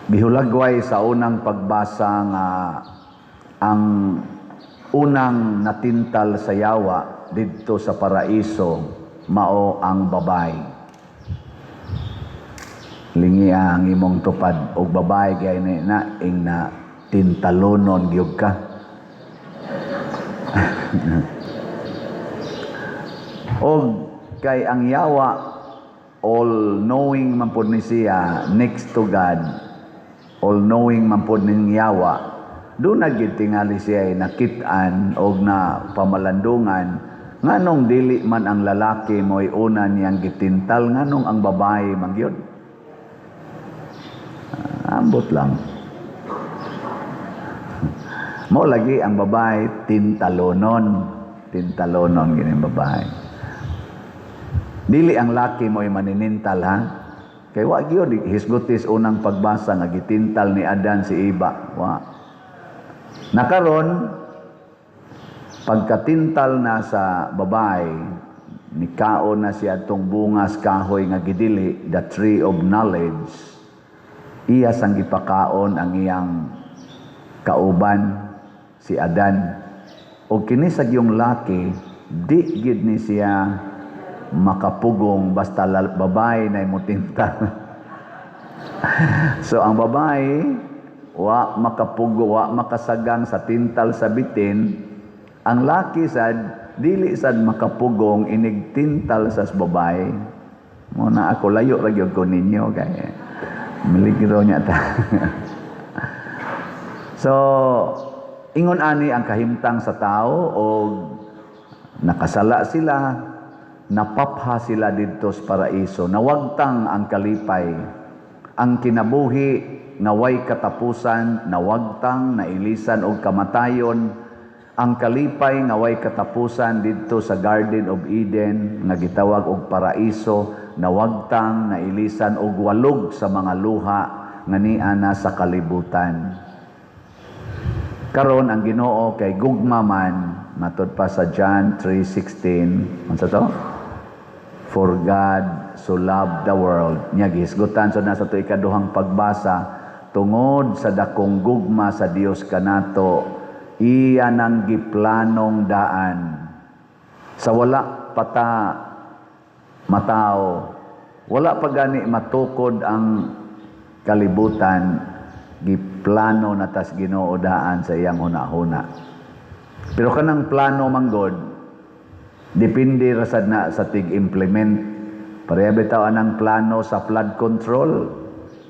Gihulagway sa unang pagbasa nga ang unang natintal sa yawa didto sa paraiso mao ang babae. Lingia ang imong tupad og babae kay ni na ing na tintalonon gyud ka. Og kay ang yawa, all knowing man pod ni siya, next to God, all knowing man pod ning yawa. Doon na gyud tingali siya ay nakit-an og na pamalandungan, nganong dili man ang lalaki mo'y una niyang gitintal, nganong ang babae man gyud? Ah, ambot lang. Mo lagi ang babae tintalonon, tintalonon gini babae. Dili ang laki mo'y maninintal, ha. Kay wa gyud hisgutis unang pagbasa nga gitintal ni Adan si Eva. Wa. Nakaron pagkatintal na sa babae, nikaon na siya atong bungas kahoy nga gidili, the tree of knowledge. Iya sang gipakaon ang iyang kauban, si Adan. O kini sa yung laki, di gid ni siya makapugong basta babae na mutintal. So ang babae wa makapugo, wa makasagang sa tintal sa bitin. Ang laki sad dili sad makapugong inig tintal sa babae. Mo na ako, layo ra gyud ko ninyo kay miligro niya ta. So ingon ani ang kahimtang sa tao og nakasala sila, napapha sila didto sa paraiso, nawagtang ang kalipay, ang kinabuhi nga way katapusan, nawagtang, nailisan og kamatayon. Ang kalipay nga way katapusan didto sa Garden of Eden nga gitawag og paraiso, nawagtang, nailisan og walog sa mga luha nga niana sa kalibutan. Karon ang Ginoo kay gugma man, matud pa sa John 3:16, unsa to? "For God so loved the world." Nya gihisgutan so na sa to ikaduhang pagbasa, tungod sa dakong gugma sa Dios kanato, iya nang giplanong daan. Sa wala pata matao, wala pa gani matukod ang kalibutan, giplano na tas Ginoo daan sa iyang hunahuna. Pero kanang plano manggod, depende ra sad na sa tig-implement. Pareha bitaw anang plano sa flood control.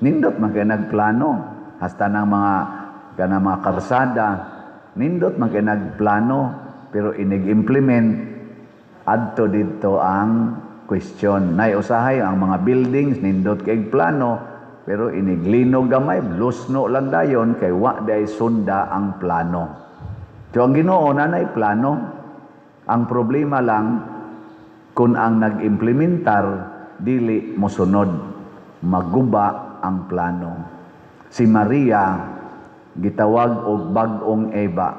Nindot man kay nagplano hasta ng mga kanang mga karsada, nindot man kay nagplano, pero inig-implement adto didto ang question. Nay usahay ang mga buildings, nindot kay plano, pero iniglinog gamay, lusno lang dayon kay wa day sunda ang plano. So ang Ginoo nanay plano. Ang problema lang kung ang nag-implementar dili mosunod, maguba ang plano. Si Maria gitawag og bag-ong Eva.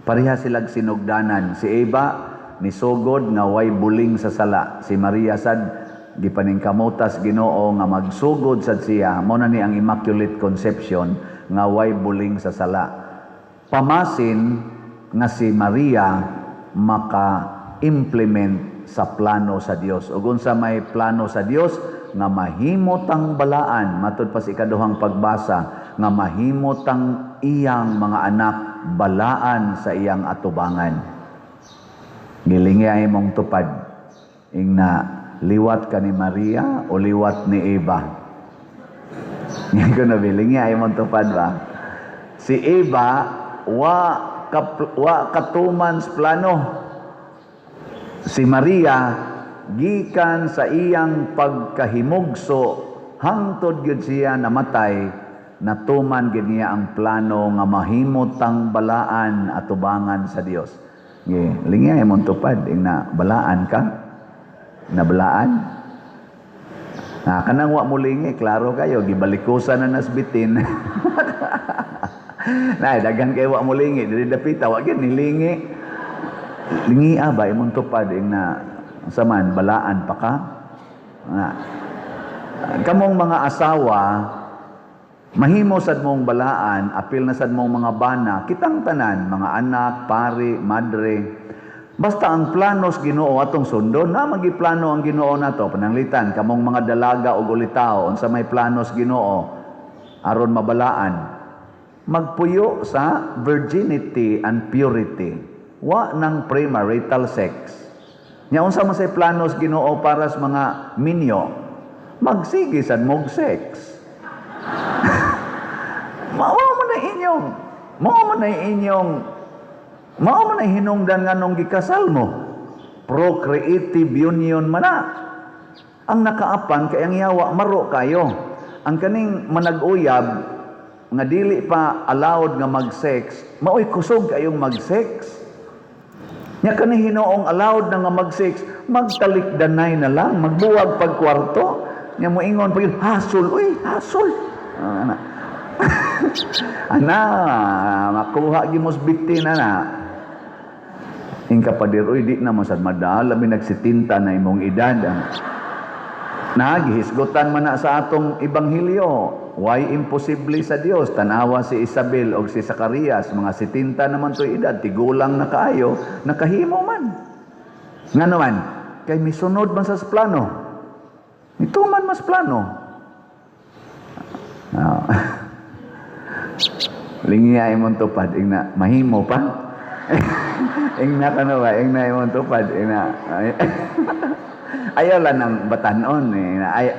Pareha silag sinugdanan. Si Eva nisugod nga way buling sa sala. Si Maria sad gipaningkamutas Ginoo nga magsugod sad siya. Mo na ni ang Immaculate Conception nga way buling sa sala. Pamasin nga si Maria maka-implement sa plano sa Dios. Ug unsa may plano sa Dios? Nga mahimo tang balaan, matud pa sa ikaduhang pagbasa, nga mahimo tang iyang mga anak balaan sa iyang atubangan. Gilingi ay mong tupad. Ing na liwat ka ni Maria o liwat ni Eva? Nga ko na bilingi ay mong tupad ba? Si Eva wa katuman sa plano. Si Maria, gikan sa iyang pagkahimugso hangtod gyud siya namatay, natuman gyud niya ang plano nga mahimo tang balaan atubangan sa Dios. Ge, lingi ay mong tupad ing na balaan ka. Nabalaan. Na kanang wa mo lingi, klaro kayo, gibalikusan na nasbitin. Na daghan kay wa mo lingi, diri dapita wa gyud nilingi. Lingi ba imong tupad ing na sa man balaan pa ka? Na. Kamong mga asawa, Mahimo sad mong balaan, apil na sad mong mga bana, kitang tanan, mga anak, pari, madre. Basta ang planos Ginoo atong sundon, na magiplano ang Ginoo nato. Pananglitan kamong mga dalaga og ulitawo, unsa may planos Ginoo aron mabalaan? Magpuyo sa virginity and purity. Wa nang premarital sex. Nya unsa man say planos Ginoo para sa mga minyo? Magsige sad mog sex. Mao man na hinungdan nganong gikasal mo. Procreative union man na. Ang nakaapan kay ang yawa, maro kayo. Ang kaning manag-uyab nga dili pa allowed nga mag-sex, maoy kusog kayong mag-sex. Nya kani hinoong allowed na nga mag-sex, magtalikdanay na lang, magbuwag pag kwarto. Nya moingon pag hasol, uy, hasol. Ah, ana. Ana, makuha gyud mos bitin ana. Ingka pader, uy, di na mo sad madala, labi nagsitinta na imong edad. Ah. Nagihisgutan man na sa atong ebanghelyo. Way imposible sa Dios? Tanawa si Isabel og si Zacarias, mga 70 naman to edad, tigulang na kaayo, nakahimo man. Ngano man? Kay misunod man sa plano. Ito man mas plano. Ah. Lingiya imong tupad, ingna mahimo pa. Ingna ka na ba? Ingna imong tupad, ingna. Ayaw lang ng batanon eh. Ay,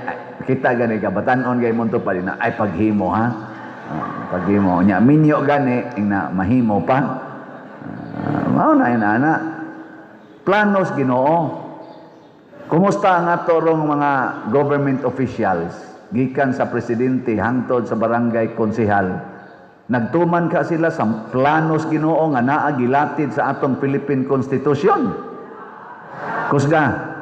kita gani ka batanon kay imong tupad, ingna, ay paghimo ha. Ah, paghimo nya minyo gani, ingna mahimo pa. Ah, mao na yun ana. Planos Ginoo. Kumusta ang ato rong mga government officials gikan sa presidente hangtod sa barangay konsehal? Nagtuman ka sila sa planos Ginoo nga naa gilatid sa atong Philippine Constitution? Kusga.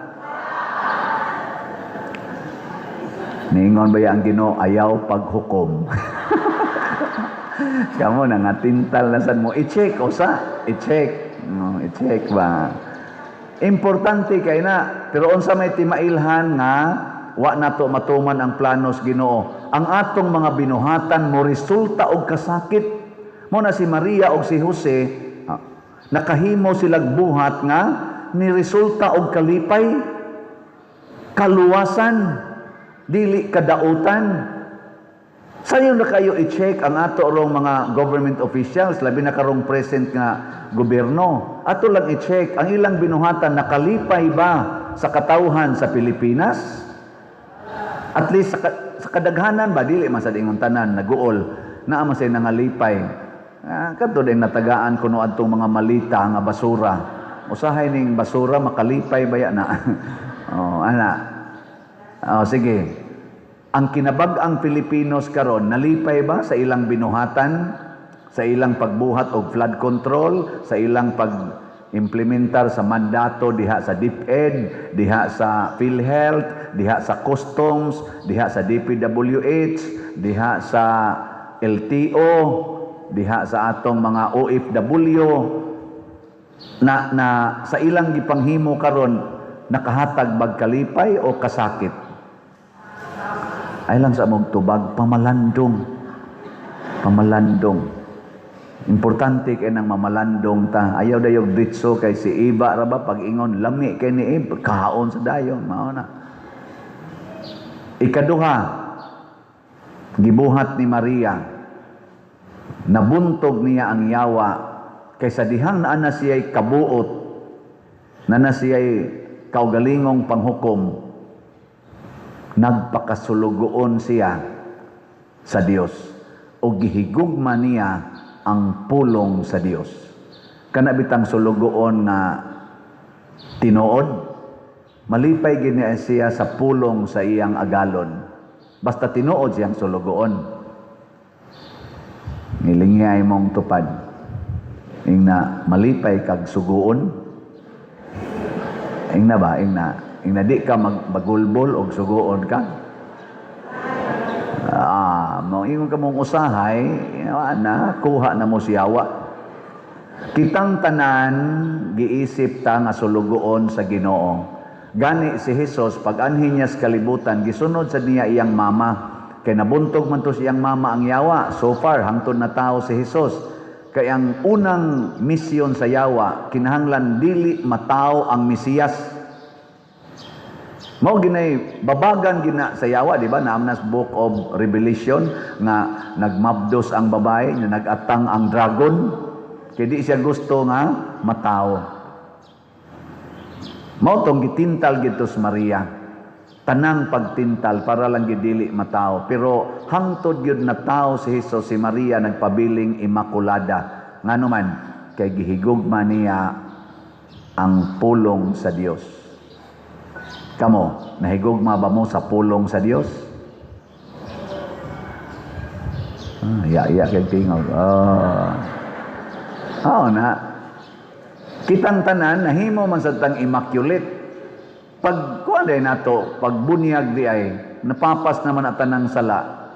Niingon ba ya ang Ginoo, ayaw paghukom? Kamo na nga tintal na sad mo, i-check usa, i-check. No, i-check ba? Importante kay na, pero unsa may timailhan nga wa nato matuman ang planos Ginoo? Ang atong mga binuhatan mo resulta og kasakit. Mo na si Maria og si Jose, nakahimo silag buhat nga ni resulta og kalipay, kaluwasan, dili kadautan. Sayo na kayo i-check ang ato rong mga government officials, labi na karong present nga gobyerno. Ato lang i-check ang ilang binuhatan, nakalipay ba sa katawhan sa Pilipinas? At least sa kadaghanan ba, dili man sa ingon tanan naguol, naa man say nangalipay. Ah, kadto din natagaan kuno adtong mga malita nga basura. Usahay ning basura makalipay ba ya na? Oh, ana. Oh, sige. Ang kinabag-ang Pilipinos karon nalipay ba sa ilang binuhatan, sa ilang pagbuhat og flood control, sa ilang pag-implementar sa mandato diha sa DepEd, diha sa PhilHealth, diha sa Customs, diha sa DPWH, diha sa LTO, diha sa atong mga OFW, na sa ilang gipanghimo karon, nakahatag bag kalipay o kasakit? Ay lang sa mong tubag, pamalandong. Pamalandong. Importante kay nang mamalandong ta. Ayaw dayog ditso kay si Iba ra ba pag ingon lami kay ni Iba, kaon sa dayon, mao na. Ikaduha, gibuhat ni Maria, nabuntog niya ang yawa kaysa dihang naa na siya'y kabuot, na siya'y kaugalingong panghukom, nagpakasulugoon siya sa Dios o gihigugma niya ang pulong sa Dios. Kana bitang sulugoon nga tinuod, malipay gid niya siya sa pulong sa iyang agalon. Basta tinuod siyang sulugoon. Nilingiyay mong tupad. Ingna malipay kag suguon. Ingna ba? Ingna. Ingna di ka magbagulbol og suguon ka. Ah, mo ingon ka mong usahay, na kuha na mo siyawa. Kitang tanan giisip ta nga sulugoon sa Ginoo. Gani si Jesus pag anhi niya sa kalibutan, gisunod sa niya iyang mama. Kay nabuntog man to siyang mama ang yawa. So far, hangtod na tao si Jesus. Kay ang unang misyon sa yawa, kinahanglan dili matao ang Mesiyas. Mao ginay babagan gina sa yawa, di ba? Naam nas Book of Revelation nga nagmabdos ang babae, nga nagatang ang dragon. Kay di siya gusto nga matao. Mao tong gitintal gito sa Maria. Tanang pagtintal para lang gidili matao. Pero hangtod gyud na tao si Jesus, si Maria nagpabiling Immaculada. Ngano man, kay gihigugma niya ang pulong sa Dios. Kamo, nahigugma ba mo sa pulong sa Dios? Ah, iya iya kay tingog. Oh. Oo na. Kitang tanan nahimo man sa tang immaculate. Pag kuan day nato, pag bunyag di ay napapas naman at tanang sala.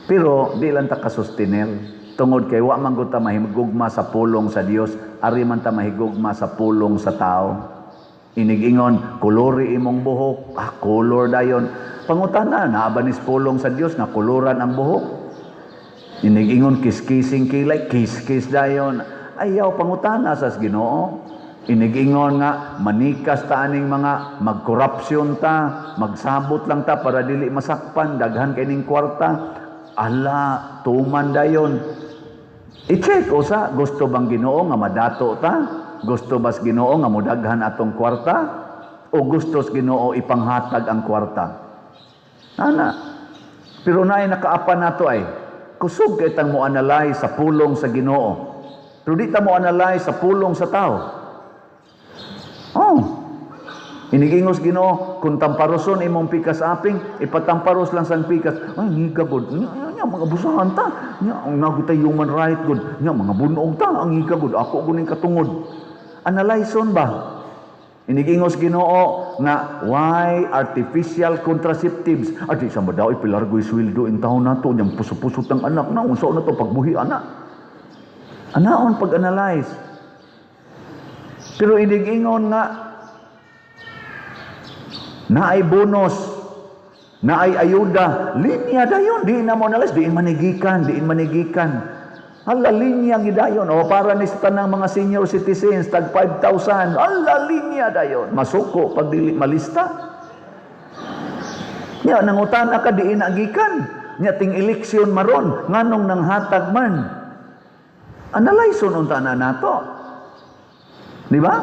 Pero di lang ta kasustenel tungod kay wa man gud ta mahigugma sa pulong sa Dios, ari man ta mahigugma sa pulong sa tao. Inigingon, kulori imong buhok, ah, color dayon. Pangutana, naa ba nis pulong sa Dios nga kuluran ang buhok? Inigingon, kiskising kilay, kiskis dayon. Ayaw pangutana sa Ginoo. Inigingon nga manikas ta aning mga magkorupsyon ta, magsabot lang ta para dili masakpan, daghan kay ning kwarta. Ala, tuman dayon. I-check usa, gusto bang Ginoo nga madato ta? Gusto bas Ginoo nga modaghan atong kwarta? O gusto sa Ginoo ipanghatag ang kwarta? Ana. Pero naay nakaapan nato ay kusog kay tang mo analyze sa pulong sa Ginoo. Pero di ta mo analyze sa pulong sa tao. Oh. Inigingos Ginoo, kung tamparoson imong pikas aping, ipatamparos lang sang pikas. Ay, ngiga gud. Nya, nya, mga busahan ta. Nya, ang nagutay human right gud. Nya, mga bunog ta. Ang ngiga gud. Ako guning katungod. Analyson ba? Inigingos Ginoo nga why artificial contraceptives? Adi sa madaw ipilargoy sweldo in taon nato nyang puso-pusot ang anak na unsa na to pagbuhi ana. Anaon pag-analyze. Pero inigingon nga naay bonus, naay ayuda, linya dayon, di na mo analyze, diin manigikan, diin manigikan. Hala, linya gidayon. O para ni sa tanang mga senior citizens, tag 5,000. Hala, linya dayon. Masuko pag dili malista. Nya, nangutana ka, diin agikan. Nya, ting eleksyon maron, nganong nang hatag man. Analyze unta na nato. Di ba?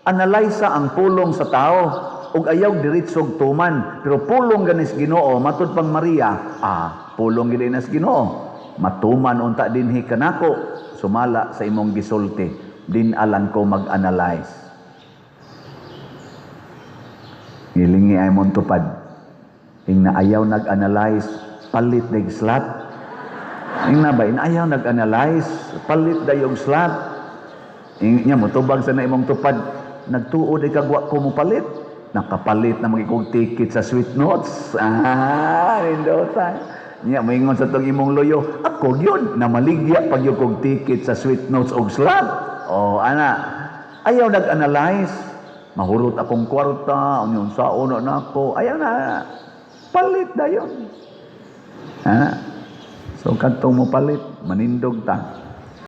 Analyze ang pulong sa tao ug ayaw diretsog tuman, pero pulong ganis Ginoo, matud pang Maria, ah, pulong gid nas Ginoo, matuman unta dinhi kanako sumala sa imong gisulti, din alang ko mag-analyze. Gilingi ay mong tupad ing na ayaw nag-analyze, palit dig slot. Ing na ba ing ayaw nag-analyze, palit dayong slot. Ing nya motubag sa na imong tupad, nagtuod ay kagwa ko mo palit, nakapalit na magikog ticket sa Sweet Notes. Ah, nindota. Nya moingon sa tong imong loyo, ako gyud namaligya pag yung kog ticket sa Sweet Notes og slot. Oh, ana. Ayaw nag-analyze. Mahurot akong kwarta, unyon saon na nako. Ayaw na. Palit dayon. Ha? So kadtong mo palit, manindog ta.